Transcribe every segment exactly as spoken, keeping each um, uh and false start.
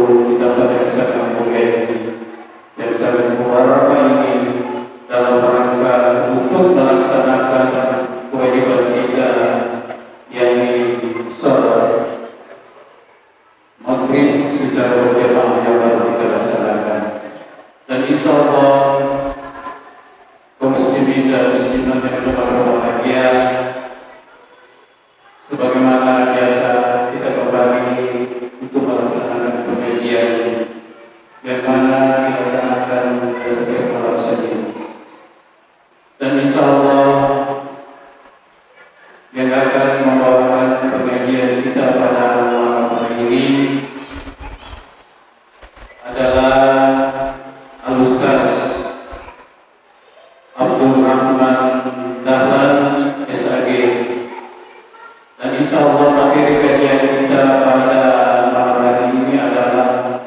di tempat yang sangat mulia ini, yang sangat mubarakah ini, dalam rangka untuk melaksanakan kewajiban kita, yakni sholat maghrib secara berjamaah yang baru kita laksanakan. Dan insya Allah, kaum muslimin dan muslimat yang sangat berbahagia, sebagaimana biasa kita kembali untuk melaksanakan pengajian yang mana dilaksanakan pada setiap malam Senin. Dan insya Allah yang akan membawakan pengajian kita pada malam hari ini adalah Al-Ustaz Abdul Rahman Dahlan, S A G. Dan insya Allah materi kajian kita pada malam hari ini adalah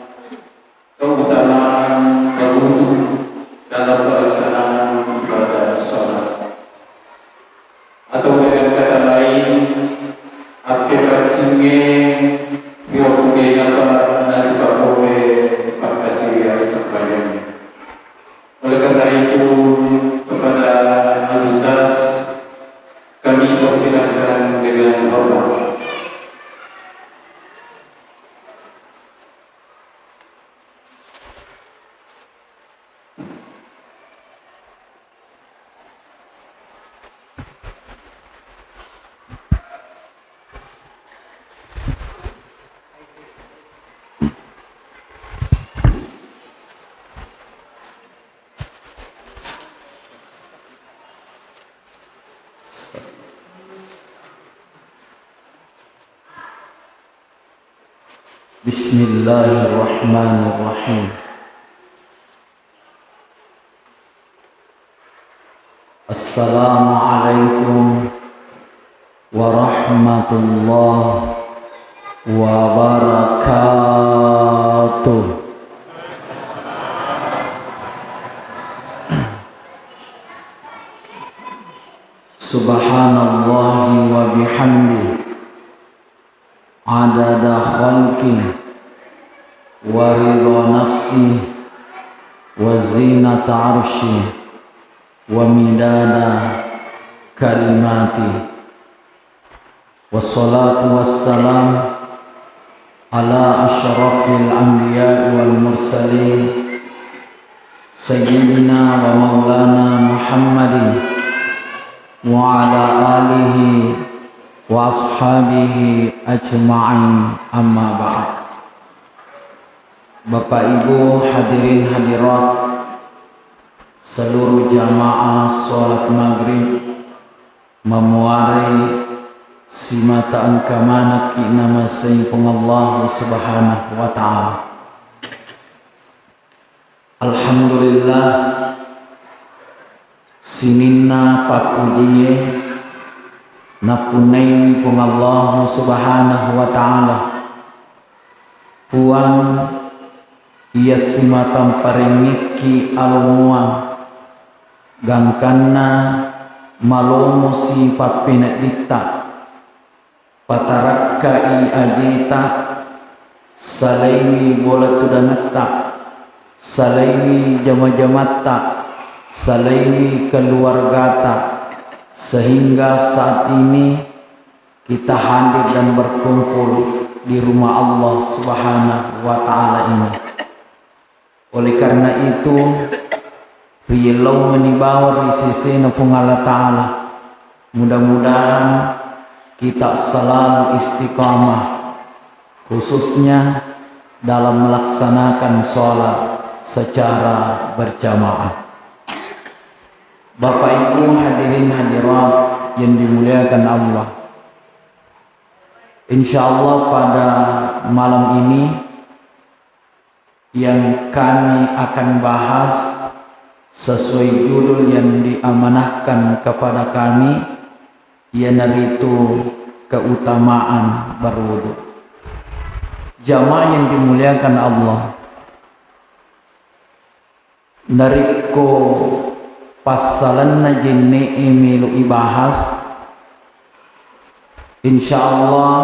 keutamaan berwudu dalam pelaksanaan ibadah sholat. Atau dengan kata lain, akkebaccingnge rio kudenapa naripakkoe pakkasiwiang sempajang. Oleh karena itu, kepada Al-Ustaz, kami persilahkan dengan hormat. Bismillahirrahmanirrahim. Assalamualaikum warahmatullahi wabarakatuh. Subhanallahi wa bihamdi, adada khalqi, wa ridha nafsi, wa zinata arshi, wa midada kalimati. Wassalatu wassalam ala asyrafil anbiya'i wal mursalin, sayyidina wa maulana Muhammadin wa ala alihi wa ashabihi ajma'in, amma ba'd. Bapak Ibu hadirin hadirat, seluruh jamaah sholat maghrib, mamuare simata engka manekki namaseing Puang Allah Subhanahu wa Ta'ala. Alhamdulillah, sininna pappujie nappunnaiwi Puang Allah Subhanahu wa Ta'ala. Puang iya simata mparengngekki alomoang, gangkanna malomosi pappeneddinta, patarakkai ajeta, salaiwi bola tudangetta, salaiwi jama-jamatta, salaiwi keluargata, sehingga saat ini kita hadir dan berkumpul di rumah Allah Subhanahu wa Ta'ala ini. Oleh karena itu, riyellau meni bawang ri sesena Puang Allah Ta'ala. Mudah-mudahan kita selalu istiqamah, khususnya dalam melaksanakan sholat secara berjamaah. Bapak Ibu hadirin hadirat yang dimuliakan Allah, insya Allah pada malam ini yang kami akan bahas sesuai judul yang diamanahkan kepada kami, iyanaritu keutamaan berwudu. Jamaah yang dimuliakan Allah, narekko passalenna jenne'e melo ibahas, insya Allah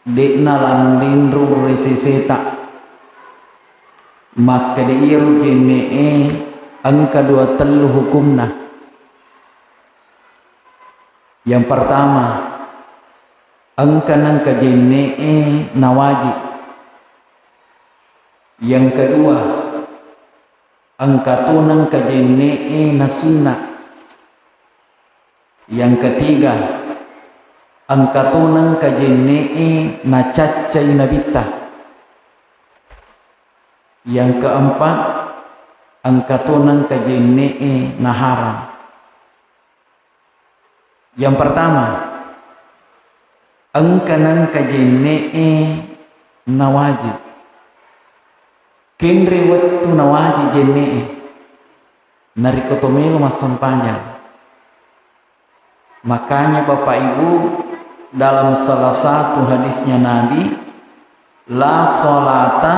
de'na lanrinrung ri seseta. Makkeda iyaro jenne'e engka dua tellu hukumna. Yang pertama, engka nengka jenne'e nawaji. Yang kedua, engka to nengka jenne'e nasunna. Yang ketiga, engka to nengka jenne'e nacaccai nabitta. Yang keempat, engka to nengka jenne'e naharam. Yang pertama, engka nengka jenne'e nawaji. Kenre wettu nawaji jenne'e, narekko to melo massempajang. Makanya Bapak Ibu, dalam salah satu hadisnya Nabi, "La salata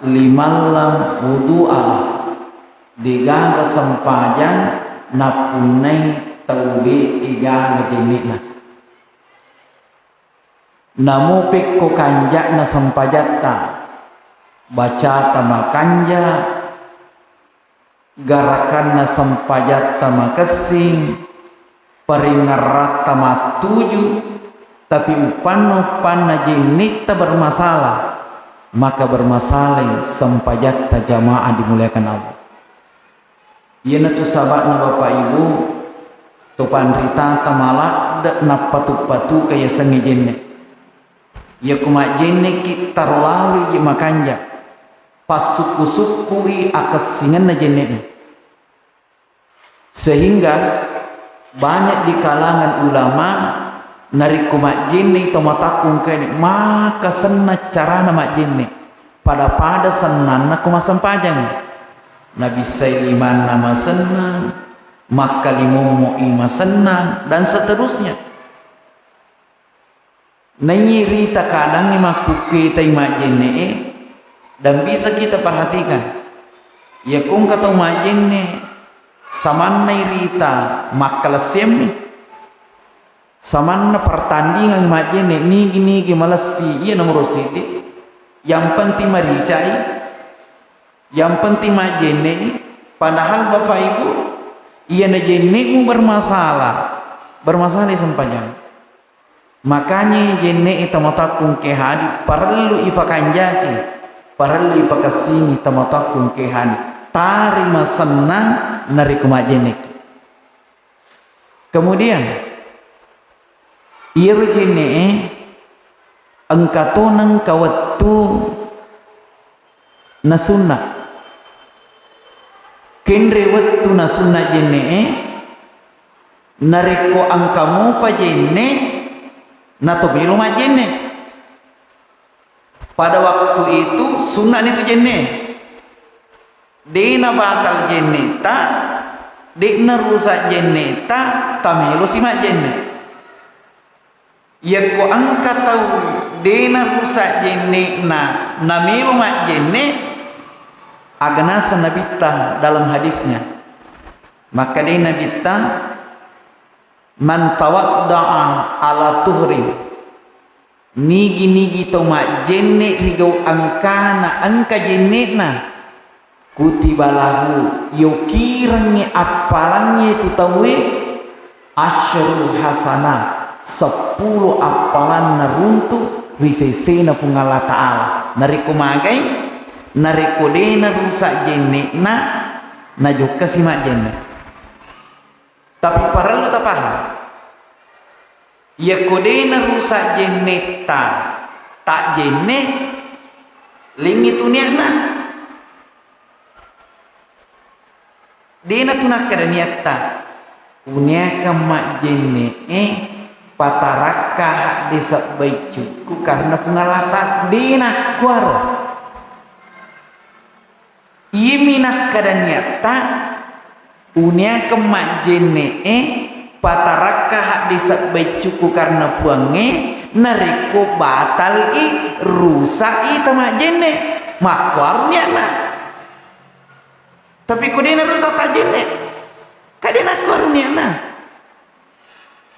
liman lam wudu'a lah." Degaga sempajang napunnai tau de' gaga jenne'na. Namo pekko kanja'na sempajatta, bacata makanja, garakanna sempajatta makessing, paringerratta mattuju, tapi uppanna-uppanna jennitta bermasalah, maka bermasalai sempajatta jamaah dimuliakan Allah. Iyanatu saba'na Bapak Ibu, to panritata maladde nappatu-patuka yasengnge jenne. Iyako majjenneki taro lalui je makanja, passukku-sukkui akessingenna jenne'na. Sehingga banyak di kalangan ulama narekko majjenne to matakkung kene, maka senna carana majjenne, pada-pada sennanna ko massempajang. Nabissai limanna masennang, makkalimommo'i masennang, dan seterusnya. Naiya rita kadangnge makkukkuetai majjenne'e, dan bisa kita perhatikan, iya ko engka tau majjenne, samannai rita makkalessemmi, samanna pertandingan majjenne, nigi-nigi malessi, iya nomoro siddi, yang penting maricai, yang penting majjenne'i, padahal Bapak Ibu, iya najenne'mu bermasalah, bermasalah sempajang. Makanya jenne'e tomatoakku engkae hadir, parellu ipakanjaki, parellu ipakessingi tomatoakku engkae hadir. Tarima sennang narekko majjenneki. Kemudian, iyaro jenne'e engka to nengka wettu nasunna. Kenre wettu nasunna jenne'e, narekko engka mopa jenne, nato melo majjenne. Pada waktu itu sunnani tu jenne. De'na batal jenneta, de'na rusak jenneta, tamelosi majjenne. Yakko engka tau de'na rusak jenne'na, namelo majjenne, aga naseng Nabitta dalam hadisnya. Makkedai Nabitta, "Man tawadda'a ala tuhrin." Nigi-nigi tau majjenne ri gau engkana engka jenne'na, kutiba lahu, yokirengngi appalangnge tu tauwe, asyru hasanah, seppulo appalanna runtu ri sesena Puang Allah Ta'ala. Narekko magai, narekko de'na rusak jenne'na, najokkasi majjenne. Tapi parellu tapahang, yakko de'na rusak jennetta, tajjenne, lengngi tu niatna. De'na tu nakkeda niatta, uniakang majjenne'e patarakka hadde sebbai cukku karena Puang Allah Ta-, de'na kuaro. Iyami nakkeda niatta, uniakeng majjenne'e patarakka hadde sebbai cukku karena Puangnge, narekko batal i, rusak i tamajjenne, makkuaro niatna. Tapi ko de'na rusak tajjenne, ka de'na kuaro niatna.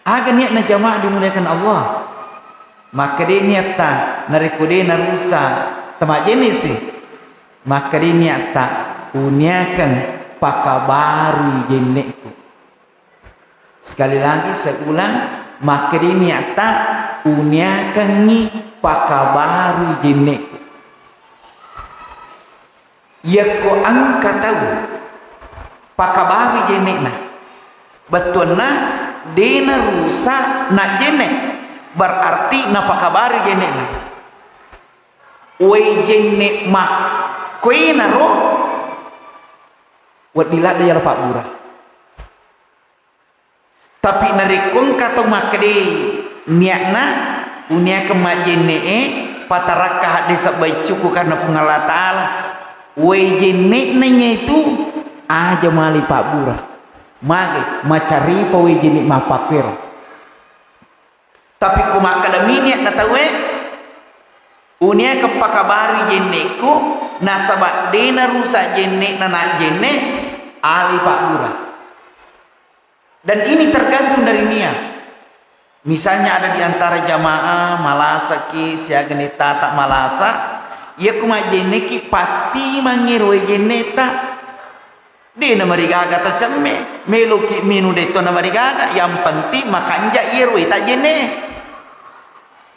Aga niatna jamaah dimuliakan Allah? Makkeda niatta narekko de' narusa tamajjenne si. Makkedai niatta, uniakeng pakabarui jenne'ku. Sekali lagi saya ulang, makkedai niatta, uniakengngi pakabarui jenne'ku. Yakko engka tau pakabarui jenne'na, bettuanna de narusa najjenne, berarti napakabarui jenne'na. Wae jenne makkoinaro wedding ladde yala pabbura. Tapi narekko engka tau makkeda niatna, uniakeng majjenne'e, patarakka hadde sabbaiccuku karena Puang Allah Ta'ala, wae jenne'na itu aja mali pabbura. Mage, macaripa wae jenne mappakkero. Tapi ko makkeda mini na tauwe, uniakeng pakabarui jenne'ku, nasaba de narusa jenne'na najjenne, alai pabbura. Dan ini tergantung dari niat. Misalnya ada di antara jamaah malasaki siaga nittata malasa, iya ku majjenneki pattimangngi ro wae jenneta. De namarigaga tacemme, meloki minung de to namarigaga, yang penting makanja iyaro wae tajjenne.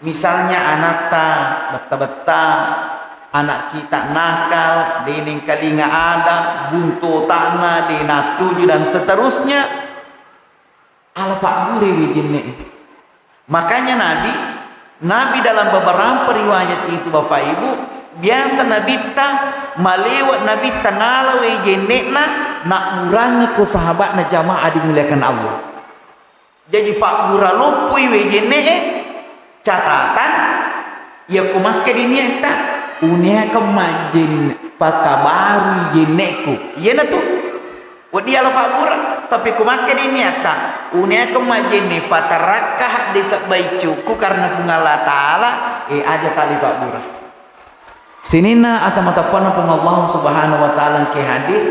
Misalnya anatta betta-betta, anak kita nakal, de nengkalinga ada, buntu otakna, de natuju dan seterusnya. Ala pabbure wae jenne'e. Makanya Nabi, Nabi dalam beberapa riwayat itu Bapak Ibu, biasa Nabitta malewa Nabitta nala wae jenne'na, nabburangi ko sahabatna jamaah dimuliakan Allah. Jadi pabbura loppoi wae jenne'e, catatan, yakko makkeda niatta, uniakeng majjenne, pakabarui jenne'ku. Iyanatu. Wedding yala pabbura, tapi ko makkeda niatta, uniakeng majjenne patarakka hadde sabbaiccuku karena Puang Allah Ta'ala, e aja tali pabbura. Sininna ata matappanna Puang Allah Subhanahu wa Ta'ala engke hadir,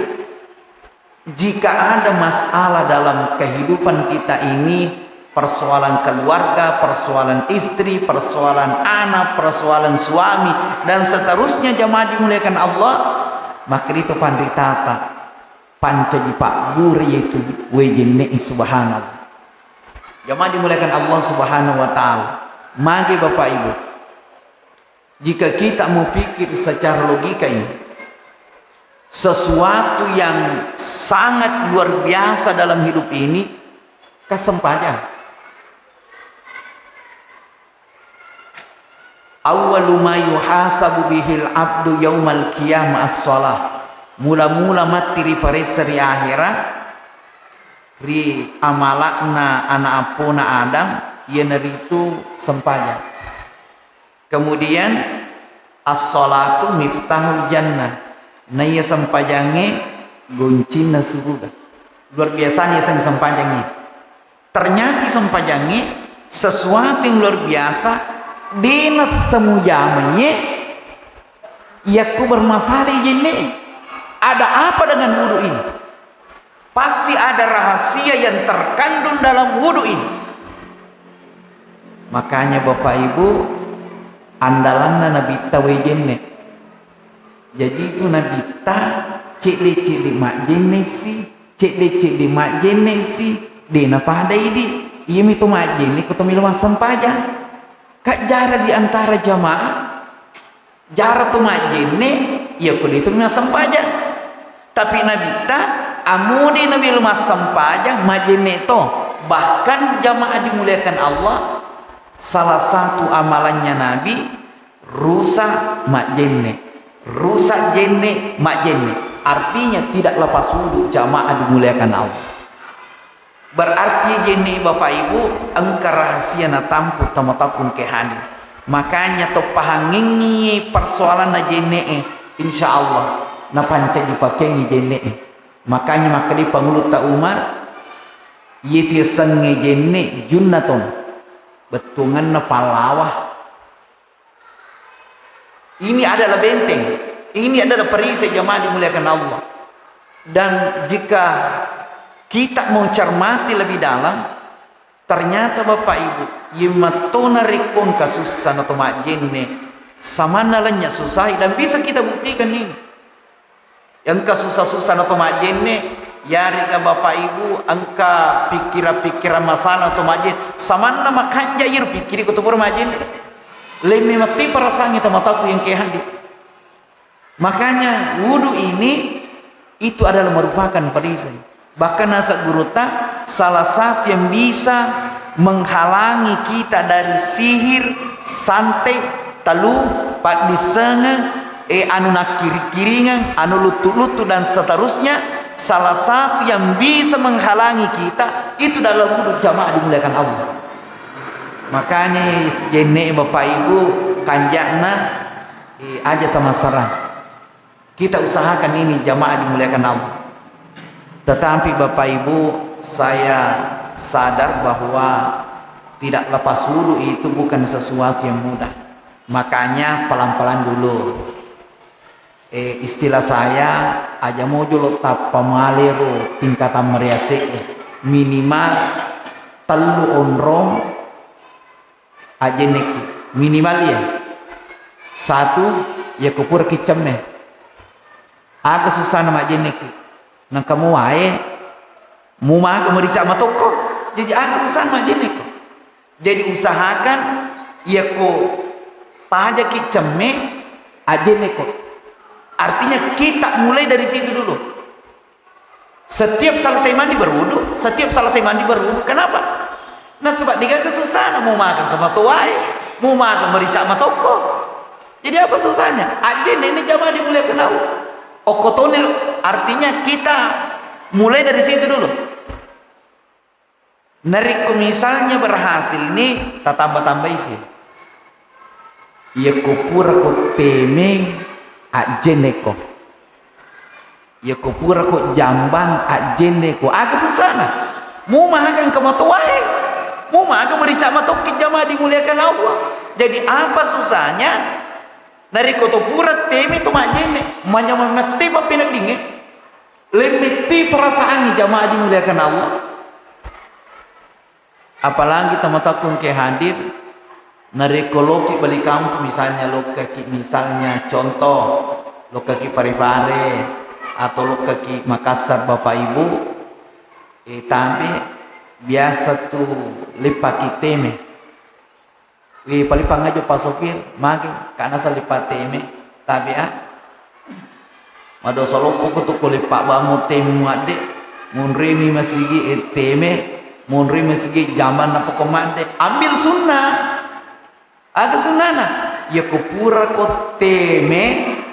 jika ada masalah dalam kehidupan kita ini, persoalan keluarga, persoalan istri, persoalan anak, persoalan suami, dan seterusnya jamaah dimuliakan Allah, maka itu panritata. Pancaji pabbura iyatu wae jenne'e, subhanallah. Jamaah dimuliakan Allah Subhanahu wa Ta'ala. Mage Bapak Ibu, jika kita mau pikir secara logika ini, sesuatu yang sangat luar biasa dalam hidup ini, kesempatan. Awwalu ma yuhasabu bihil abdu yaumal qiyamah as-shalah. Mula-mula matti riparessa ri ahera, ri amala'na ana appona Adam, iyanaritu sempajang. Kemudian, as-shalatu miftahul jannah. Naiya sempajangnge goncinna suruga. Luar biasa nih seng sempajangnge. Ternyata sempajangnge sesuatu yang luar biasa, de nassemujamaiye yakko bermasalah jenne. Ada apa dengan wudhu ini? Pasti ada rahasia yang terkandung dalam wudhu ini. Makanya Bapak Ibu, andalanna Nabitta wae jenne. Jadi itu Nabitta cedde-cedde majjenne si, cedde-cedde majjenne si, de napada idi. Iyami to majjenne ko to melo massempajang. Kak jara di antara jamaah, jara to majjenne, iya ko de to massempajang. Tapi Nabitta, amuni nabi massempajang, majjenne to. Bahkan jamaah dimuliakan Allah, salah satu amalannya Nabi, rusak majjenne, rusak jenne majjenne. Artinya tidak lepas wudhu, jamaah dimuliakan Allah. Berarti jenne Bapak Ibu engka rahasia natampu tau-tau engke hadir. Makanya to pahangengngi persoalanna jenne e, insya Allah napancaji pakengngi jenne e. Makanya makkeda Pangulutta Umar, iyetu yasengnge jenne junnaton, bettuanganna pallawa. Ini adalah benteng, ini adalah perisai jamaah dimuliakan Allah. Dan jika kita mau cermati lebih dalam, ternyata Bapak Ibu, yemmattona rekko engka sussa na to majjenne, samanna lenya susai, dan bisa kita buktikan ini. Engka susah-susah na to majjenne, yarega Bapak Ibu engka pikkirang-pikkirang masalah na to majjenne, samanna makanja iyaro pikkiri ko to pura majjenne. Lemme matti parasangi to mataku yang ke handi. Makanya wudu ini itu adalah merupakan perisai. Bahkan nasa gurutta, salah satu yang bisa menghalangi kita dari sihir, santet, talu, paddissengeng, eh, anu nakkiri-kiringeng, anu luttu-luttu dan seterusnya, salah satu yang bisa menghalangi kita itu dalam wudu, jamaah dimuliakan Allah. Makanya jenne Bapak Ibu, kanjakna, eh, aja tamasara. Kita usahakan ini, jamaah dimuliakan Allah. Tetapi Bapak Ibu, saya sadar bahwa tidak lepas wudu itu bukan sesuatu yang mudah. Makanya pelan-pelan dulu. Eh, istilah saya, aja mojo lo tappa malero tingkatan mariase. Minimal tellu onrong ajjenneki. Minimal ya. Satu, ya kupura kiccemme. Aga susana majjenneki. Nangka muwae, mu maga merica matokko. Jadi aga susana majjenneko. Jadi usahakan yakko pajaki cemme, ajjenneko. Artinya kita mulai dari situ dulu. Setiap selesai mandi berwudu, setiap selesai mandi berwudu. Kenapa? Nasaba degaga susana, mu maga ke matowae, mu maga merica matokko. Jadi apa susahnya? Ajjenne ini jamaah dimuliakan Allah. Okkotoni, artinya kita mulai dari situ dulu. Narekko misalnya berhasil ni, tatamba-tambai si. Iyako purako teme, ajjenneko. Iyako purako jambang, ajjenneko. Aga susana? Mu maga engka matowae. Mu maga merica matokki, jamaah dimuliakan Allah. Jadi apa susahnya? Narekko to pura teme to majjenne, manyameng mette pappeneddingnge. Lemmetti perasaangngi, jamaah dimuliakan Allah. Apalagi tamatakkung ke hadir, narekko loki bali kampung, misalnya lokkaki, misalnya contoh, lokkaki Parepare atau lokkaki Makassar, Bapak Ibu, eh, tabe biasa tu leppaki teme. Wih, paling pangajo Pak Sopir, mage, kana sali pateme, tabe a. Madosa loppo ko tu ko leppa bamo teme muadde, munrimi masigi, eh, teme, munrimi masigi jaman napa ko madde. Ambil sunnah. Aga sunnana? Ya ko pura ko teme,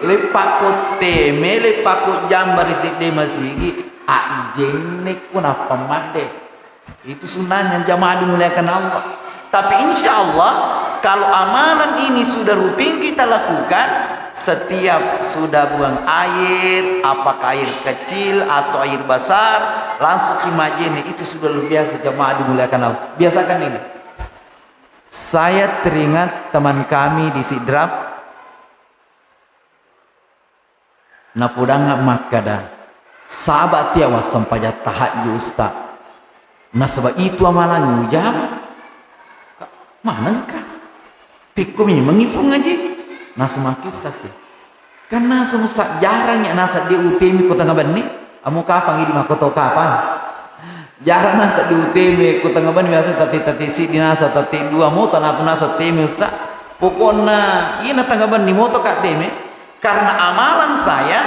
leppa ko teme, leppa ko jambang ri sidde masigi, ajjenne ko nappa madde. Itu sunnahnya, jamaah dimuliakan Allah. Tapi insya Allah, kalau amalan ini sudah rutin kita lakukan, setiap sudah buang air, apakah air kecil atau air besar, langsung ki majjenne, itu sudah luar biasa, jamaah dimuliakan Allah. Biasakan ini. Saya teringat teman kami di Sidrap, napodangnga makkada, "Saba' tia wassempajang tahajju, Usta. Nasaba' itu amalangnge ujama." Manengka? Pikku memengngi Fung Aji? Nasemakkissa si. Kan naseng Usta, jarang ya naseng de' utemi ko tengnga benni. Amo kapang idi makko to kapang. Jarang naseng de' utemi ko tengnga benni, biasa tette-tette siddi naseng, tette dua, moto natu naseng temi, Usta. Pokokna ina tengnga benni moto ka temi. Karena amalan saya,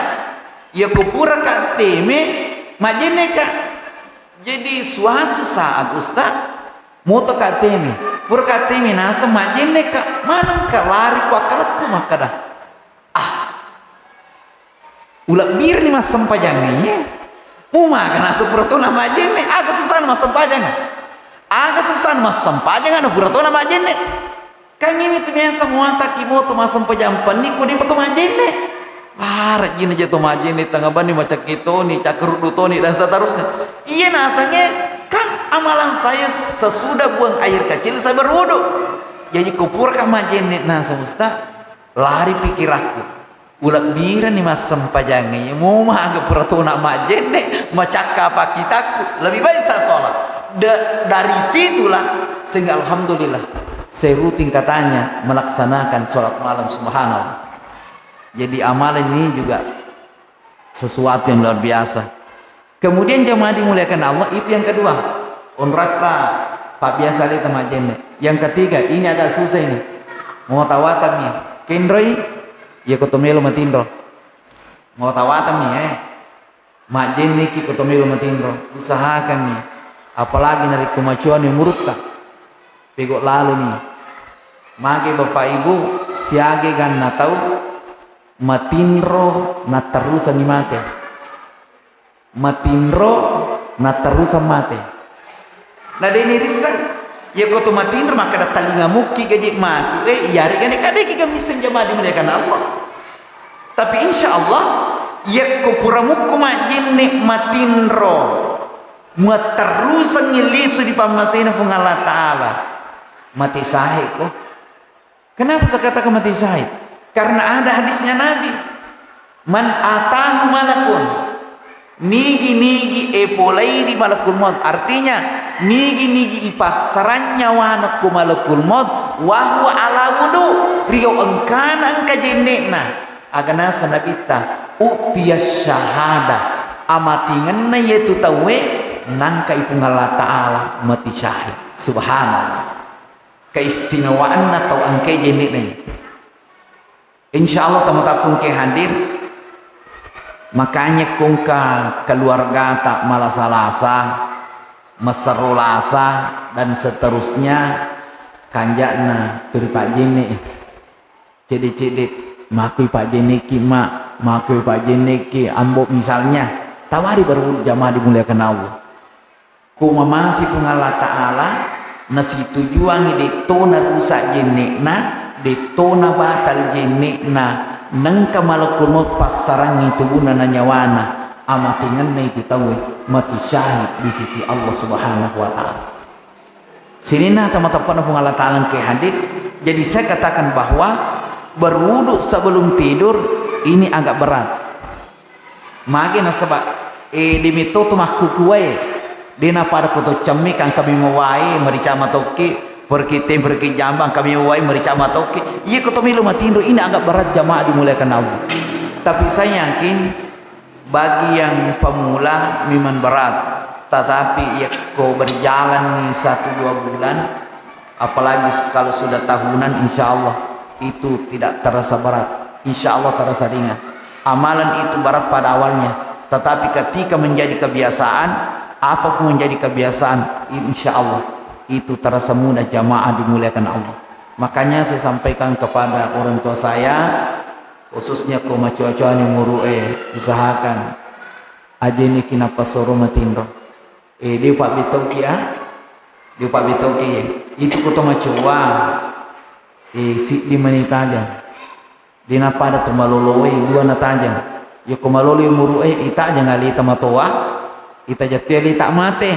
ya ko pura ka temi, majjenne ka. Jadi suatu saat, Usta, moto ka temi. Pura ka temi naseng, majjenne ka. Maneng ka lari ko akkalekku makkada, "Ah, ulebbirani massempajangnge, iye. Mu maga naseng pura tona majjenne, aga susana massempajangnga? Aga susana massempajangnga na pura tona majjenne?" Kan imi tu biasa muataki moto massempajang penni ko depa to majjenne. Wah, rajinna ja to majjenne, tengnga benni macakki toni, cakkaruddu toni, dan seterusnya. Iya nasengnge, kan amalan saya sesudah buang air kecil saya berwudu. Jadi ko pura ka majjenne naseng Usta, lari pikirakku. Ulebbirani massempajangnge, iya mu maga pura tona majjenne, macakka pakkitakku, lebih baik saya sholat. Da-, dari situlah, sehingga alhamdulillah, saya rutin katanya melaksanakan sholat malam, subhanallah. Jadi amalan ini juga sesuatu yang luar biasa. Kemudian jamaah dimuliakan Allah, itu yang kedua. Onratta pabbiasa leta majjenne. Yang ketiga, ini agak susah ini. Mau tawatami. Kenroi, ya koto melo matinro. Mau tawatami, eh. Majjenneki koto melo matinro. Usahakangi. Apalagi narekko macoani umurutta. Pego laloni. Mage Bapak Ibu, siage ganna tau matinro natterusangi mate. Matinro natterusang mate. Na de' nirisseng, iyako to matinro makkeda talinga mukki gaji matu, eh, iyarega ne kadeki ga misseng jamaah dimuliakan Allah. Tapi insya Allah, iyako pura mukko majjenne matinro, muatterrusengngi lisu di pammasena Puang Allah Ta'ala, mate syahid ko. Kenapa saya katakan mati syahid? Karena ada hadisnya Nabi, "Man atahu malakun," nigi-nigi epolei di malakul maut, artinya nigi-nigi ipassarang nyawana ku malakul maut, wa huwa ala wudu, rio engkana engka jenne'na, aga nasa nabitta, u'tiya syahada, amatingenna yetu tauwe, nangka ipung Allah Ta'ala mati syahid. Subhanallah. Keistimewaanna tau engkae jenne'na. Insya Allah tau matakkungke hadir, makanya kungka keluargata malasa-lasa, maserro lasa, dan seterusnya, kanja'na turi pajjenne. Cedde-cedde, makui pajjenneki ma, makui pajjenneki ambo, misalnya, tawari baru jamaah dimuliakan Allah. Ko mamasi Puang Allah Ta'ala, nasitujuangngi de'tona rusak jenne'na, de'tona batal jenne'na, nengka malakul maut passarangngi tubunna na nyawana, amatingenna itu tauwe mati syahid di sisi Allah Subhanahu wa Ta'ala. Sininna tau mateppe'na Puang Allah Ta'ala engkae hadir. Jadi saya katakan bahwa berwudu sebelum tidur ini agak berat. Magi nasaba, eh, de' metto tu makkukuae. De' napada ko to cemme kangkami mawae, merica matokki, perki tem, perki jambang kami mawae, merica matokki. Iya ko to melo matinro, ini agak berat jamaah dimuliakan Allah. Tapi saya yakin bagi yang pemula memang berat. Tetapi ya ko berjalan nih satu dua bulan, apalagi kalau sudah tahunan, insya Allah itu tidak terasa berat. Insya Allah terasa ringan. Amalan itu berat pada awalnya, tetapi ketika menjadi kebiasaan, apapun menjadi kebiasaan, insya Allah itu terasa mudah jamaah dimuliakan Allah. Makanya saya sampaikan kepada orang tua saya, khususnya ko macoa-coani umuru'e, usahakan ajeniki nappasoro matinro. Eh, de' upabbetauki, ah? De' upabbetauki, eh. Itu ko to macoa, eh, siddi mani tajang. De' napada to maloloe, dua na tajang. Yako malolo umuru'e, itajang alita matoa, itajang tu alita mate.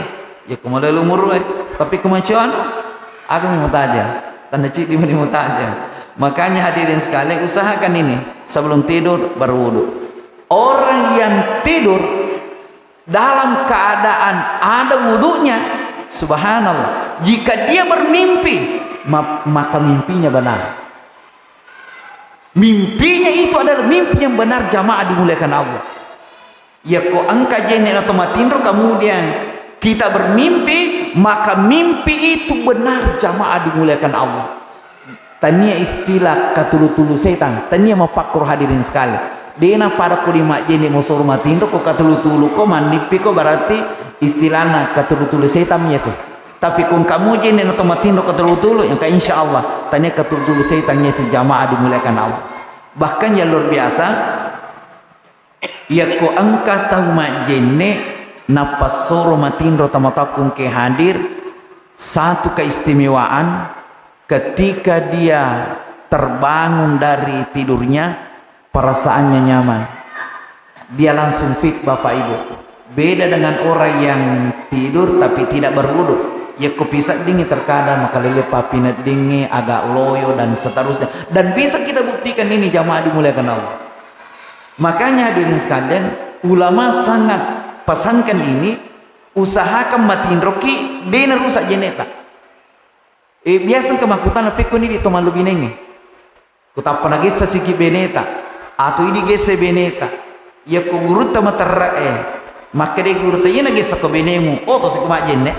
Yako malolo umuru'e. Tapi ko macoa, agami matajang. Tanda siddi mani matajang. Makanya hadirin sekalian, usahakan ini sebelum tidur berwudu. Orang yang tidur dalam keadaan ada wudunya, subhanallah, jika dia bermimpi, ma-, maka mimpinya benar. Mimpinya itu adalah mimpi yang benar, jamaah dimuliakan Allah. Yako engka jenne' na to matinro, kemudian kita bermimpi, maka mimpi itu benar, jamaah dimuliakan Allah. Tania istilah katulu-tulu setang, tania mapakkoro hadirin sekali. De' napada ko di majjenne' mosoro matinro ko katulu-tulu ko, mannippiko, berarti istilahna katulu-tulu setang iya tu. Tapi ko engka mujenne' na to matinro katulu-tulu, engka insya Allah tania katulu-tulu setang iya tu, jamaah dimuliakan Allah. Bahkan yang luar biasa, Yakko engka tau majjenne' napassoro matinro tau matakkung ke hadir, satu keistimewaan, ketika dia terbangun dari tidurnya, perasaannya nyaman. Dia langsung fit, Bapak Ibu. Beda dengan orang yang tidur tapi tidak berwudu. Yakko piseddingngi terkadang makalele pappineddingngi, agak loyo, dan seterusnya. Dan bisa kita buktikan ini, jamaah dimuliakan Allah. Makanya hadirin sekalian, ulama sangat pesankan ini, usahakan matinroki, de' narusak jenne'ta. Eh, biasa engka makkutana, "Pekkoni di to mallu binengnge? Kutappa nagessa siki beneta, atau idi gesse beneta?" Iyako gurutta materre'e, makkeda gurutta, "Iya nagessako benemu, oto siko majjenne."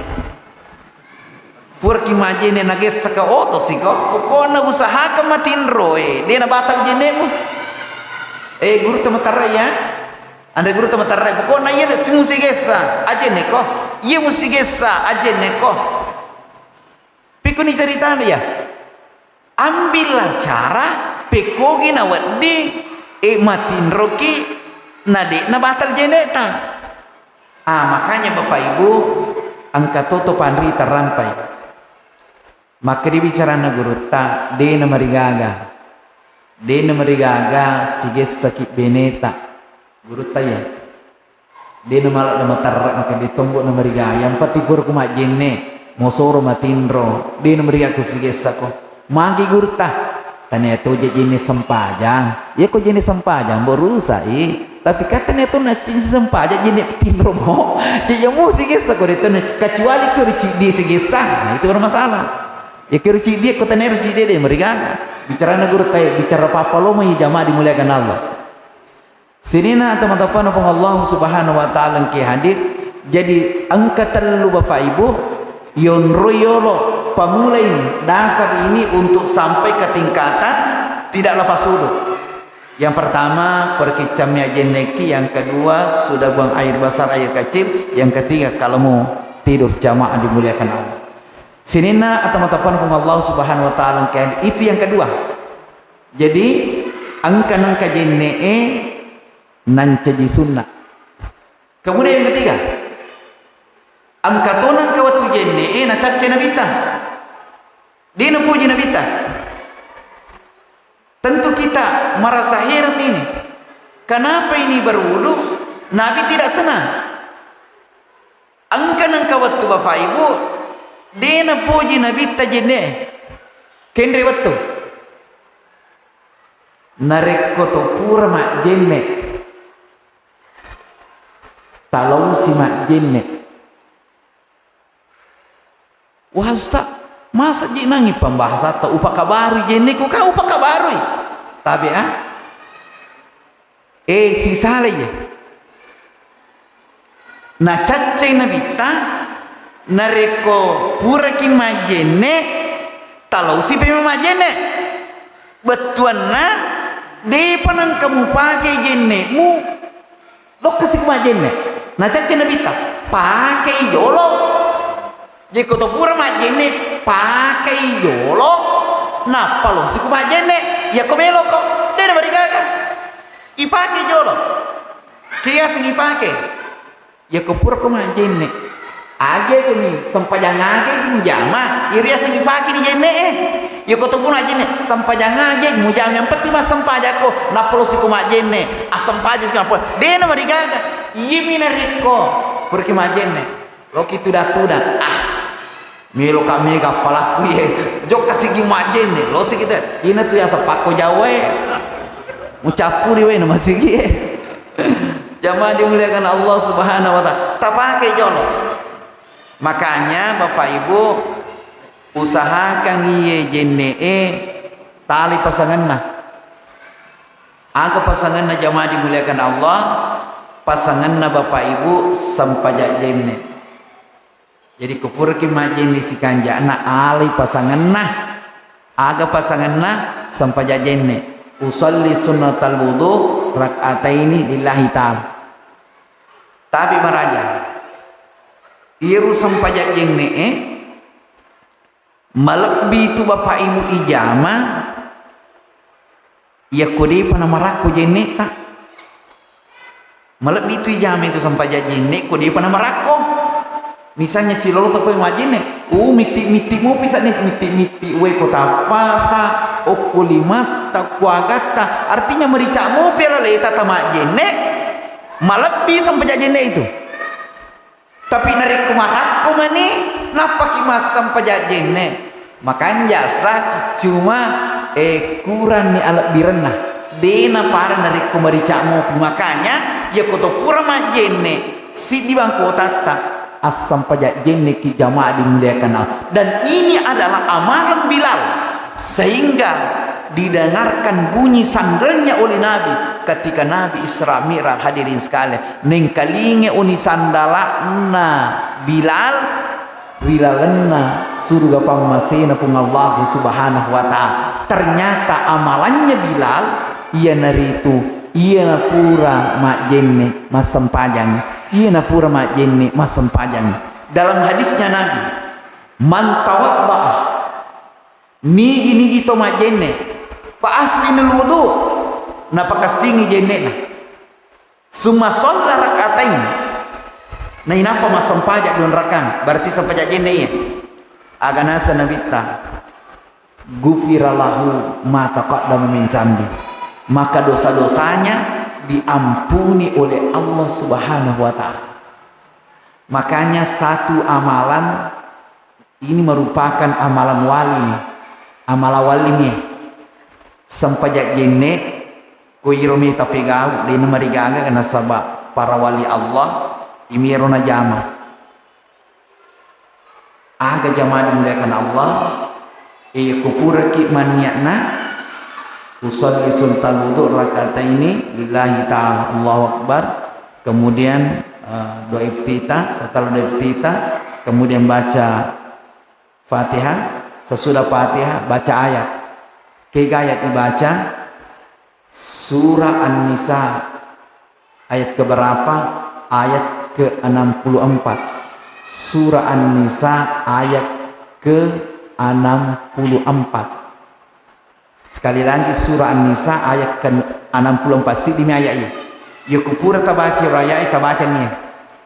Puraki majjenne nagessaka, oto siko. Pokokna usahakang matinroe, de nabatal jennemu. Eh, gurutta materre'e ya. Anre gurutta materre'e, pokokna iya musigessa, ajjenneko. Iya musigessa, ajjenneko. Pekkoni caritana ya. Ambillah cara pekkogi nawedding, eh, matinroki na de nabatal jenneta. Ah, makanya Bapak Ibu, engka toto panrita rampai. Makkeda bicaranna gurutta, de namarigaga. De namarigaga sigessaki beneta. Gurutta ya. De namala materre, makkeda tonggo namarigaga. Yang penting pura ku majjenne, mosoro matinro. De namarigaga ku sigessako. Magi gurutta. Tania to je jenne sempajang. Iya ko jenne sempajang, bo rusai. Tapi kan tania to nasing sempajang jenne tinro mo. Jadi ya mo sigessako de tone. Kecuali ko ri ciddi sigessa. Nah, itu baru masalah. Ya kiro ciddi ko tania ri ciddi de marigaga. Bicarana gurutta, bicara papa lo mai jamaah dimuliakan Allah. Sininna ata matapana Puang Allah Subhanahu wa Ta'ala engke hadir. Jadi engka tellu Bapak Ibu, yonroi yolo, pamulai dasar ini untuk sampai ke tingkatan tidak lepas wudhu. Yang pertama, perkicamnya jenneki, yang kedua, sudah buang air besar, air kecil, yang ketiga, kalau mau tidur jamaah dimuliakan Allah. Sininna ata matapana Puang Allah Subhanahu wa Ta'ala engke hadir. Itu yang kedua. Jadi, engka nengka jenne'e nancaji sunna. Kemudian yang ketiga, engka to nengka wettu jenne'e nacacce Nabitta. De napoji Nabitta. Tentu kita merasa heran ini. Kenapa ini berwudu, Nabi tidak senang? Engka nengka wettu Bapak Ibu, de napoji Nabitta jenne'e. Kenre wettu. Narekko to pura majjenne, talausi majjenne. Wah, Ustaz, masa ji nangi pembahasatta upakabarui jenne ko ka upakabarui? Tabe, ah? Eh, sisalai ya. Nacaccai Nabitta, narekko puraki majjenne, talausi pemeng majjenne. Bettuanna, depa nengka mupake jenne'mu, lokkasi majjenne. Nacaccai Nabitta, pakei jolo. Jekko to pura majjenne, pakei jolo, nappa losi ku majjenne. Iyako meloko, de namarigaga. Ipake jolo. Kiaseng ipake. Iyako purako majjenne, aja ni sempajang aga mujama, iriaseng ipake ni jenne'e. Iyako to pura majjenne, sempajang aga mujama, yang penting massempajakko, nappa losi ku majjenne, assempaja si nappa. De namarigaga. Iyami narekko puraki majjenne. Loki tuda-tuda. Ah, meloka mega apalakku ye. Jokka sigi majjenne, losi kita. Ina tu yaseng pakko jawae. Mucappuri wae na masigi e. Jamaah dimuliakan Allah Subhanahu wa Ta'ala. Tapake jolo. Makanya Bapak Ibu, usahakan iye jenne'e tali pasanganna. Aga pasanganna jamaah dimuliakan Allah? Pasanganna Bapak Ibu sempajang jenne. Jadi, ko puraki majjenne sikanja'na, alai pasangenna. Aga pasangenna? Sempajang jenne. Usalli sunnatal wudu rak'ataini lillahi ta'ala. Tapi maraja, iru sempajang jenne'e, malebbi tu Bapak Ibu ijama, iya ko depa namarakko jenne'ta. Malebbi tu ijama itu sempajang jenne ko depa namarakko. Misalnya silolota pole majjenne, uh, mitti-mitti mopi sa ni, mitti-mitti wae ko tappata, okko limatta, okko agatta. Artinya merica mopi alaleta tamajjenne, malebbi sempajang jenne itu. Tapi narekko marakko mani, nappaki massempajang jenne. Makanja sa, cuma, eh, kuranni alebbirenna. De napada narekko merica mopi. Makanya, iya ko to pura majjenne, siddi bangkotatta, assempajang jenneki jamaah dimuliakan Allah. Dan ini adalah amalan Bilal. Sehingga didengarkan bunyi sandalnya oleh Nabi. Ketika Nabi Isra Mi'raj, hadirin sekalian, nengkalinge oni sandala'na Bilal ri lalenna suruga pammasena Puang Allah Subhanahu wa Ta'ala. Ternyata amalannya Bilal iyanaritu, iyana pura majjenne massempajang, iyana pura majjenne massempajang. Dalam hadisnya Nabi, "Man tawadda'a," nigi-nigi to majjenne, "fa ahsinul wudu," napakessingi jenne'na, "summa shalla rak'atain," nainappa massempajang dua rakang, berarti sempajang jenne iya. Aga naseng Nabitta, "Ghufira lahu ma taqaddama min zambi," maka dosa-dosanya diampuni oleh Allah Subhanahu wa Ta'ala. Makanya satu amalan ini merupakan amalan wali nih. Amalan wali nih. Sempajang jenne, ko iro mita pegau, dena marigaga, nasaba para wali Allah, imiro najama. Aga jamaah dimuliakan Allah, iya kupuraki manniatna, usalli sunnatal wudu rakataini lillahi ta'ala, Allahu Akbar, kemudian, eh, doa iftitah, setelah doa iftitah, kemudian baca Fatihah, sesudah Fatihah baca ayat. Kega ayat dibaca? Surah An-Nisa ayat keberapa? Ayat ke enam puluh empat. Surah An-Nisa ayat ke enam puluh empat. Sekali lagi, surah An-Nisa ayat ke enam puluh empat, siddimi ayat iya. Iya kupura tabaca ro ayat iya, tabaca nia,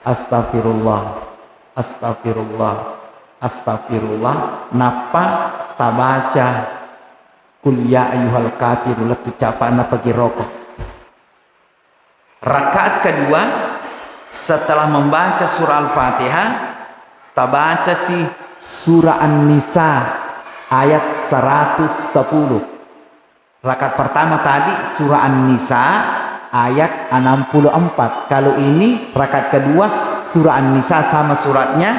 "Astagfirullah, astagfirullah, astagfirullah." Nappa tabaca, "Qul ya ayyuhal kafirun," lettu capa nappa giroko. Rakaat kedua, setelah membaca surah Al-Fatihah, tabacasi surah An-Nisa ayat seratus sepuluh. Rakaat pertama tadi surah An-Nisa ayat enam puluh empat. Kalau ini rakaat kedua surah An-Nisa sama suratnya,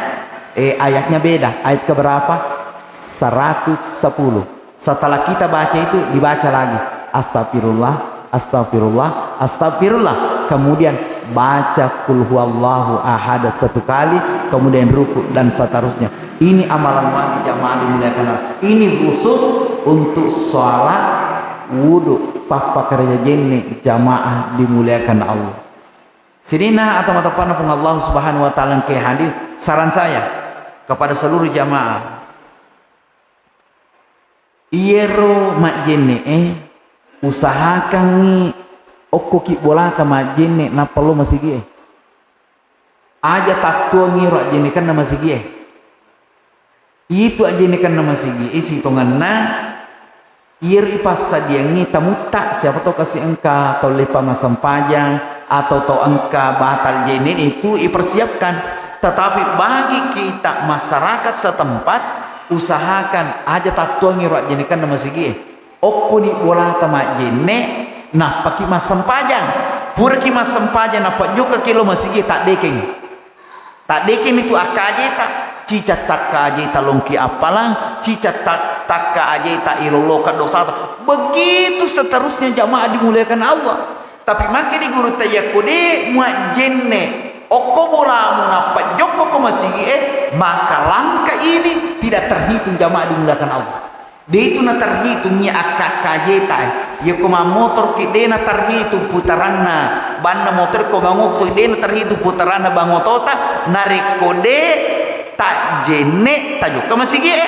eh, ayatnya beda. Ayat keberapa? Seratus sepuluh. Setelah kita baca itu, dibaca lagi, "Astagfirullah, astagfirullah, astagfirullah." Kemudian baca "Qul huwallahu ahad" satu kali, kemudian ruku dan seterusnya. Ini amalan wajib jamaah dimuliakan Allah. Ini khusus untuk sholat wudhu, pappakerja jenne, jamaah dimuliakan Allah. Sininna atau matapanna Puang Allah Subhanahu wa Ta'ala engke hadir, saran saya kepada seluruh jamaah, iyero majjenne'e usahakangngi okkoki bolata majjenne nappa lo masigi'e. Aja tattuangngi ro ajjennekenna masigi'e. Itu ajjennekenna masigi'e sitongenna iyero ipassadiangngi tamutta, siapa tau kasi engka tau leppa massempajang atau tau engka batal jenne itu ipersiapkan. Tetapi bagi kita masyarakat setempat, usahakan aja tattuangngi ro ajjennekenna masigi'e. Okkoni bolata majjenne, nappaki massempajang. Puraki massempajang, nappa jokkaki lo masigi, taddekeng. Taddekeng itu akkajeta. Cica takka ajeta longki appalang, cica tak-, takka ajeta ilolloka dosata. Begitu seterusnya, jamaah dimuliakan Allah. Tapi makkeda gurutta, yakko de muajjenne okko bolamu nappa jokkoko masigi'e, maka langkah ini tidak terhitung, jamaah dimuliakan Allah. De itu naterhitung iya akka-, akkajeta. Yakko mammotoroki de naterhitung putaranna banna motor, ko bangotto de naterhitung putaranna bangotota, narekko de tajjenne tajokka masigi'e.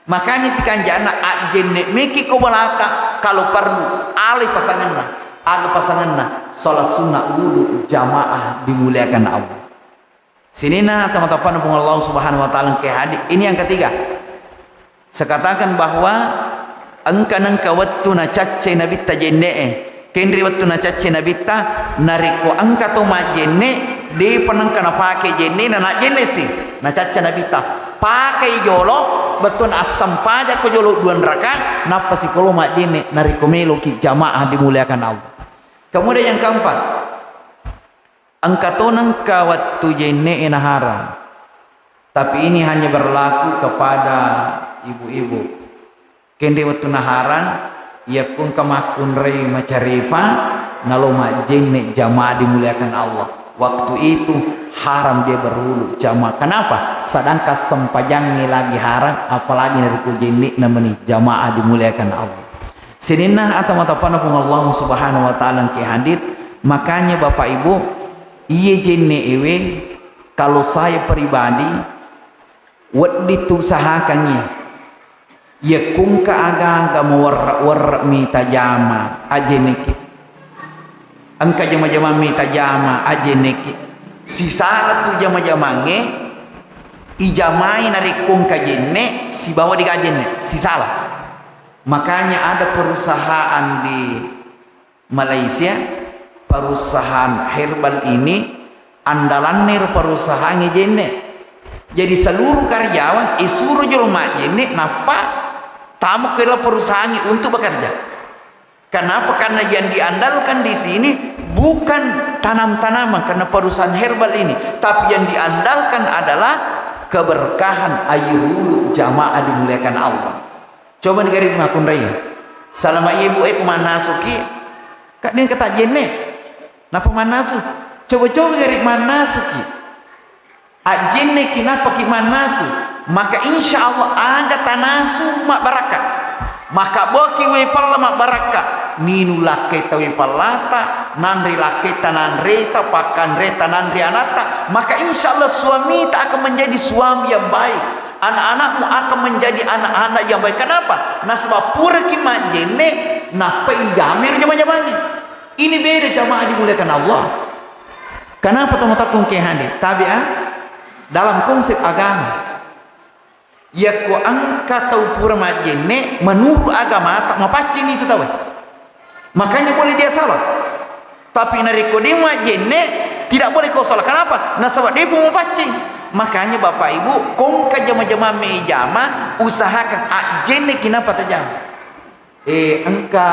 Makanya sikanjana ajjenne meki ko bolata, kalau perlu alai pasanganna. Aga pasanganna? Salat sunnah wudu jamaah dimuliakan Allah. Sininna tama-, tappana Puang Allah Subhanahu wa Ta'ala engka hadir. Ini yang ketiga. Saya katakan bahwa engka nengka wettu nacaccai Nabitta jenne'e. Kenri wettu nacaccai Nabitta, narekko engka to majjenne, depa nengka napake jenne'na, najjenne si, nacacca Nabitta. Pakai jolo, bettuanna assempajakko jolo dua rakaat, nappa sikolo majjenne, narekko meloki jamaah dimuliakan Allah. Kemudian yang keempat, engka to nengka wettu jenne'e naharang. Tapi ini hanya berlaku kepada ibu-ibu. Kenri wettu naharang, yakko engka makkunrai macarepa, nalo majjenne jamaah dimuliakan Allah. Waktu itu haram dia berwudu jamaah. Kenapa? Sedangkan sempajangnge lagi haram, apalagi narekko jenne'na meni jamaah dimuliakan Allah. Sininna ata matapana Puang Allah Subhanahu wa Ta'ala engke hadir. Makanya Bapak Ibu, iye jenne ewe, kalau saya pribadi, wedding tu usahakangngi. Iya kungka aga-aga mawerre'-werre' mita jama, ajenneki. Engka jama-jama mita jama, ajenneki. Sisala tu jama-jamangnge, ijamai narekko engka jenne, sibawa digajenne, sisala. Makanya ada perusahaan di Malaysia, perusahaan herbal ini andalanna ero perusahaangnge jenne. Jadi seluruh karyawan isuro jolo majjenne, nappa tamu ke dalam perusahaangnge untuk bekerja. Kenapa? Karena yang diandalkan di sini bukan tanam-tanaman karena perusahaan herbal ini, tapi yang diandalkan adalah keberkahan air wudhu jamaah dimuliakan Allah. Coba ni gare makkunrai. Salama ibu e ku mannasuki, kadding kata jenne. Napa mannasu? Coba-coba gare mannasuki. Ajjenneki napaki mannasu, maka insya Allah aga tanasu mabbarakka. Maka boki wae palla mabbarakka. Ninu lakketa wae pallata, nanre lakketa nanreta, pakkanreta nanre anatta, maka insya Allah suamita akan menjadi suami yang baik. Anak-anakmu akan menjadi anak-anak yang baik. Kenapa? Nasaba puraki majjenne, nappa ijamir jama-jamangnge. Ini beda jamaah dimuliakan Allah. Kenapa tau matakkung ke hadir? Tabi'a dalam konsep agama. Yakko engka tau pura majjenne, menurut agamata mapaccing itu tau. Makanya boleh dia salah. Tapi narekko de majjenne, tidak boleh kau salah. Kenapa? Nasaba de pun mapaccing. Makanya Bapak Ibu, kongka jama-jama me jama, usahakan ajjenne kinapa tajama. Eh, engka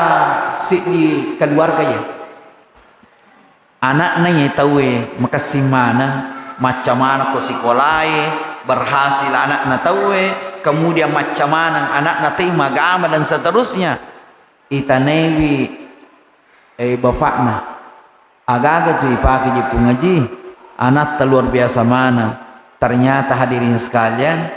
seddi keluarga ya. Anakna ye tauwe makessing maneng, macca maneng ko sikolae, berhasil anakna tauwe, kemudian macca maneng anakna tei magama dan seterusnya. Itanaiwi, eh, bapakna, agaga tu ipake je Puang Haji, anatta luar biasa maneng. Ternyata hadirin sekalian,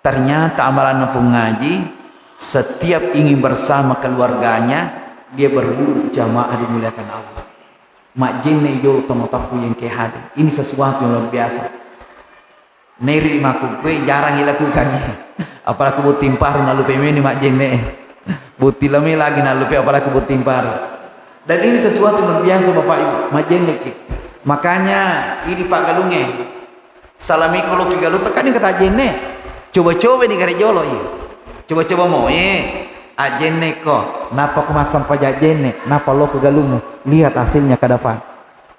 ternyata amalanna Puang Haji, setiap ingin bersama keluarganya, dia berwudu jamaah dimuliakan Allah. Majjenne jolo tau matakku yang ke hadir. Ini sesuatu yang luar biasa. Neri makkukue jarang ilakukan. Apalagi botting paru nallupe meni majjenne. Botting lame lagi nallupe apalagi botting paru. Dan ini sesuatu yang luar biasa Bapak Ibu, majjenne ki. Makanya ini Pak Galunge. Salami ko loki galu tekkani kata ajjenne. Coba-coba ni gare jolo iya. Coba-coba mo eh ajjenne ko. Napa ko massempajang ajjenne? Napa lo ke galumu? Lihat hasilnya ke depan.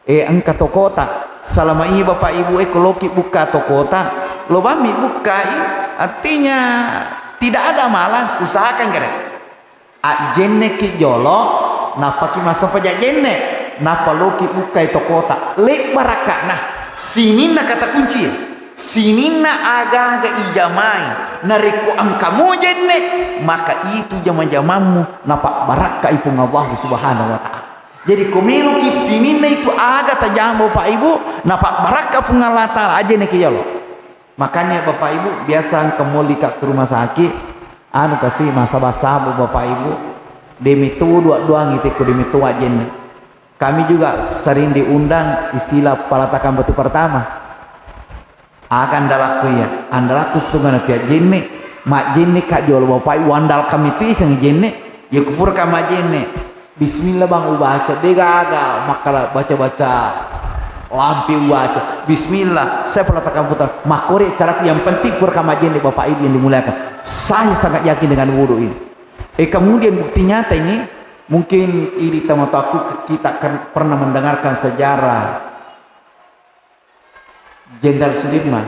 Eh engka tokota. Salama iya Bapak Ibu eh ko loki bukka tokota. Lo bammi bukkai. Artinya tidak ada amalan. Usahakan gare. Ajjenneki jolo, nappaki massempajang jenne, nappa loki bukkai tokota. Lebbarakka'na, sininna kata kunci, sininna aga-aga ijamai, narekko engka mujenne, maka itu jama-jamammu napabbarakkai Puang Allah Subhanahu wa Ta'ala. Jadi, ko meloki sininna itu aga tajama, Bapak Ibu, napabbarakka Puang Allah Ta'ala, ajjenneki jolo. Makanya Bapak Ibu, biasa engka molli ka ke rumah sakit, anu kasi masaba-saba Bapak Ibu, demi tu dua-duangi teko demi tu ajjenne. Kami juga sering diundang istilah peletakan batu pertama. Aga andalakku iya, andalakku setengah napi ajjenne, majjenne ka jolo Bapak Ibu, andal kami tu iseng jenne, ya kupur ka majjenne. Bismillah bang ubaca, de gaga makkala baca-baca lampe ubaca. Bismillah, saya peletakan putar. Makkore caraku yang penting pura kamajjenne Bapak Ibu yang dimuliakan. Saya sangat yakin dengan wudhu ini. Eh kemudian bukti nyata ini, mungkin ini teman aku kita kan pernah mendengarkan sejarah Jenderal Sudirman.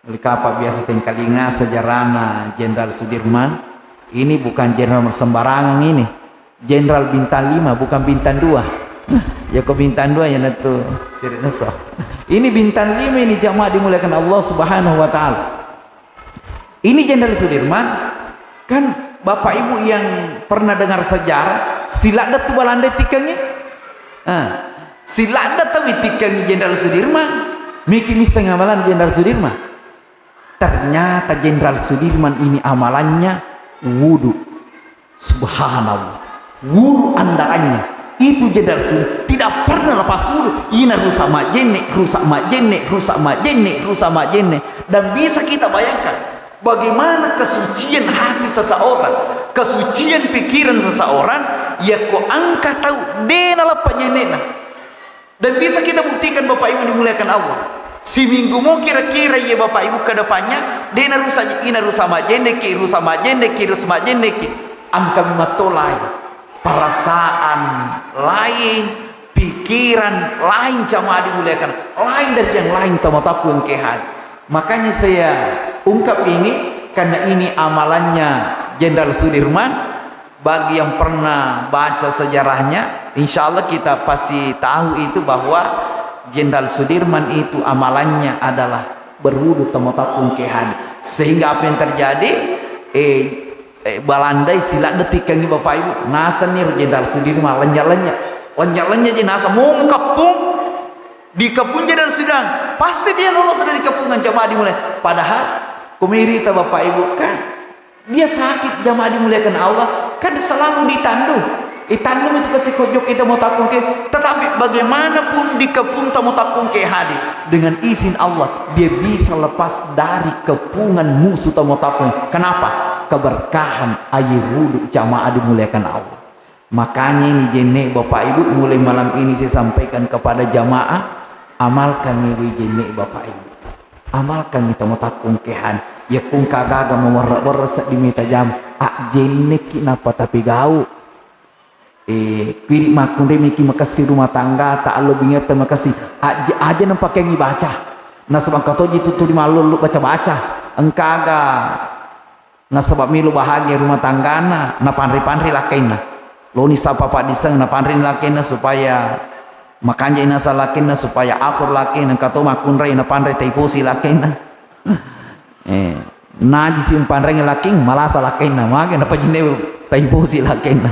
Oleh kapa biasa tengkalinga sejarahna Jenderal Sudirman. Ini bukan jenderal sembarangan ini. Jenderal bintang lima, bukan bintang dua. Ya kok bintang dua ya natu sirine so. Ini bintang lima ini jamaah dimuliakan Allah Subhanahu wa Ta'ala. Ini Jenderal Sudirman, kan Bapak Ibu yang pernah dengar sejarah, Siladda tu Balandai tikkengngi. Ah, siladda tau itikkengngi Jenderal Sudirman. Miki misseng amalan Jenderal Sudirman. Ternyata Jenderal Sudirman ini amalannya wudu. Subhanallah. Wudu andalannya. Itu Jenderal Sudirman tidak pernah lepas wudu. Ina rusak majenne, rusak majenne, rusak majenne, rusak majenne. Dan bisa kita bayangkan bagaimana kesucian hati seseorang, kesucian pikiran seseorang, yakko engka tau de naleppa jennena. Dan bisa kita buktikan, Bapak Ibu dimuliakan Allah. Siminggu mo kira-kira, iya Bapak Ibu, ke depannya, de narusak, ina rusak majenneki, rusak majenneki, rusak majenneki. Engka memang to lain. Perasaan lain, pikiran lain, jamaah dimuliakan, lain dari yang lain, tau mataku engke hadir. Makanya saya ungkap ini, karena ini amalannya Jenderal Sudirman. Bagi yang pernah baca sejarahnya, insya Allah kita pasti tahu itu bahwa Jenderal Sudirman itu amalannya adalah berwudu tau mataku engke hadir. Sehingga apa yang terjadi? Eh, eh, Balandai siladda tikkengngi, Bapak Ibu. Nasenni ro Jenderal Sudirman lenya-lenya. Lenya-lenya je nasa mongkappung. Dikepung Jenderal Sudirman. Pasti dia lolos dari kepungan, jamaah dimuliakan. Padahal, kumerita Bapak Ibu kan, dia sakit, jamaah dimuliakan Allah, kan selalu ditandu. Itandu itu ke sikojok kita mau takung ke. Tetapi bagaimanapun dikepung tau mataku engke hadir, dengan izin Allah, dia bisa lepas dari kepungan musuh tau mataku. Kenapa? Keberkahan air wudhu, jamaah dimuliakan Allah. Makanya ini jenne, Bapak Ibu, mulai malam ini saya sampaikan kepada jamaah, amalkan ini jenne, Bapak Ibu. Amalkan ini tau mataku engke hadir. Yakko engka gaga mewerre-werre seddi mita jam, ajjenneki nappa tapigau. Eh, kuidi makkunrai miki makessing rumah tangga, ta allo bingetta makessing. Ajje-, aja napakengngi baca. Nasaba engka toji tu tuli mallollo baca-baca. Engkaga Nasaba melo bahagia rumah tanggana, napanre-panre lakkainna. Loni sapa paddisseng, napanre lakkainna supaya makanja inasa lakkainna, supaya akur lakkainna, engka to makkunrai napanre taiposi lakkainna. Eh, najisi umpanreng lakkaing, malasa lakkainna, mage napajinne taiposi lakkainna.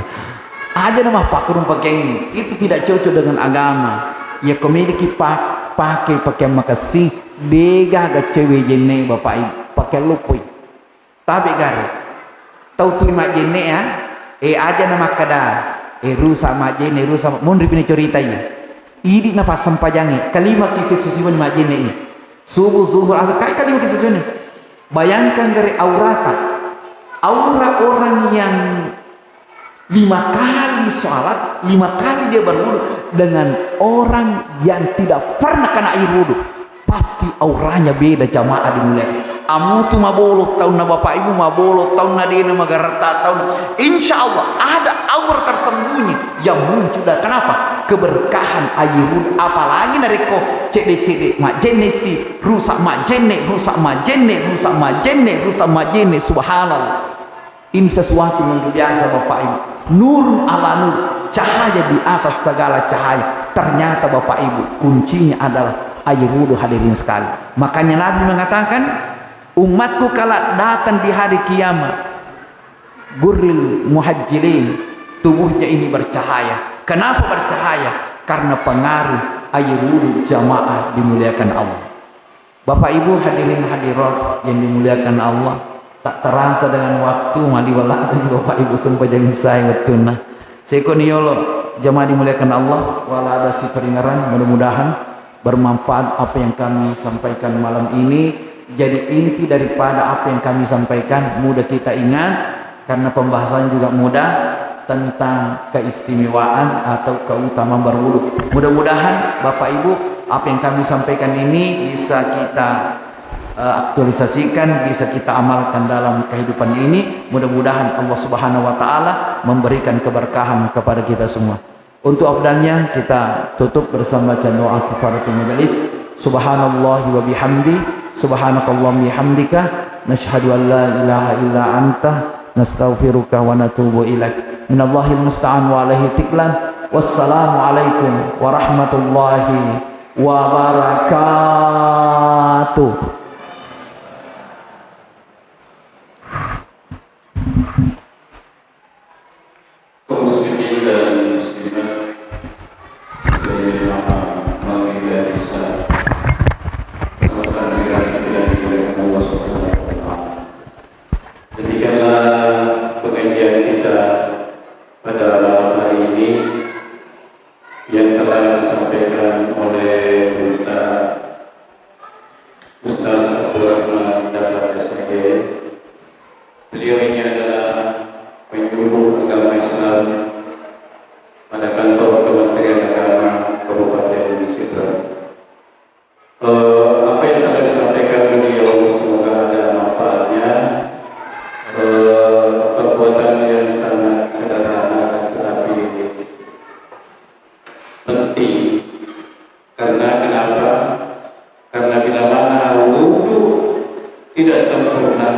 Aja na mappakkurung pakeangngi, itu tidak cocok dengan agama. Yakko meliki pa-, pake pakeang makessing, degaga cewe jenne, Bapak Ibu, pakeang loppoi. Tabe gare. Tau tuli majjenne ya, eh, aja na makkada, eh, rusak majjenne, rusak ma-, monri pini curitai. Idi na passempajangnge, kalima ki sessusiwenni majjenne i. Subuh, zuhur, asar, kai kalima ki sessusiwenni. Bayangkan gare aurata. Aura orang yang lima kali sholat, lima kali dia berwudu dengan orang yang tidak pernah kena air wudu. Pasti auranya beda, jamaah dimuliakan. Amutu mabolok taunna, Bapak Ibu, mabolok taunna, dena magaretta taunna. Insya Allah ada aura tersembunyi yang muncul. Dan kenapa? Keberkahan air wudu. Apalagi narekko cedde-cedde majjenne si, rusak majjenne, rusak majjenne, rusak majjenne, rusak majjenne. Subhanallah. Ini sesuatu yang luar biasa, Bapak Ibu. Nur ala nur, cahaya di atas segala cahaya. Ternyata, Bapak Ibu, kuncinya adalah air wudu, hadirin sekali. Makanya Nabi mengatakan, "Umatku kelak datang di hari kiamat, gurril muhajjilin, tubuhnya ini bercahaya." Kenapa bercahaya? Karena pengaruh air wudu, jamaah dimuliakan Allah. Bapak Ibu hadirin hadirat yang dimuliakan Allah, tak terasa dengan waktu, maliwala Bapak Ibu sempajang isya wettunna. Sekoni yolo, jamaah dimuliakan Allah, wala ada si peringaran, mudah-mudahan bermanfaat apa yang kami sampaikan malam ini, jadi inti daripada apa yang kami sampaikan, mudah kita ingat, karena pembahasan juga mudah tentang keistimewaan atau keutamaan berwudu. Mudah-mudahan Bapak Ibu, apa yang kami sampaikan ini bisa kita, eh, aktualisasikan, bisa kita amalkan dalam kehidupan ini. Mudah-mudahan Allah Subhanahu wa Ta'ala memberikan keberkahan kepada kita semua. Untuk afdalnya, kita tutup bersama baca doa kifaratul majelis. Subhanallahi wa bihamdi, subhanakallahumma bihamdika, nasyhadu an la ilaha illa anta, nastaghfiruka wa natubu ilaik. Minallahil musta'an wa alaihi tiklan. Wassalamualaikum warahmatullahi wabarakatuh. yang telah disampaikan oleh Buta Ustaz Abdul Rahman Dahlan S G. Beliau ini adalah penyuluh agama Islam pada kantor Kementerian Agama Kabupaten Sidrap. Eh, apa yang telah disampaikan beliau, semoga ada manfaatnya. Eh, perbuatan yang sangat sederhana tetapi penting. Karena kenapa? Karena bila mana wudu tidak sempurna,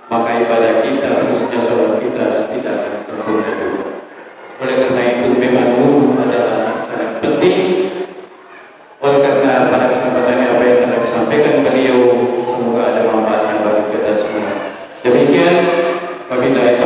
maka ibadah kita, khususnya sholat kita, tidak akan sempurna juga. Oleh karena itu, memang wudu adalah sangat penting. Oleh karena pada kesempatan ini, apa yang telah disampaikan beliau, semoga ada manfaatnya bagi kita semua. Demikian, wabillahi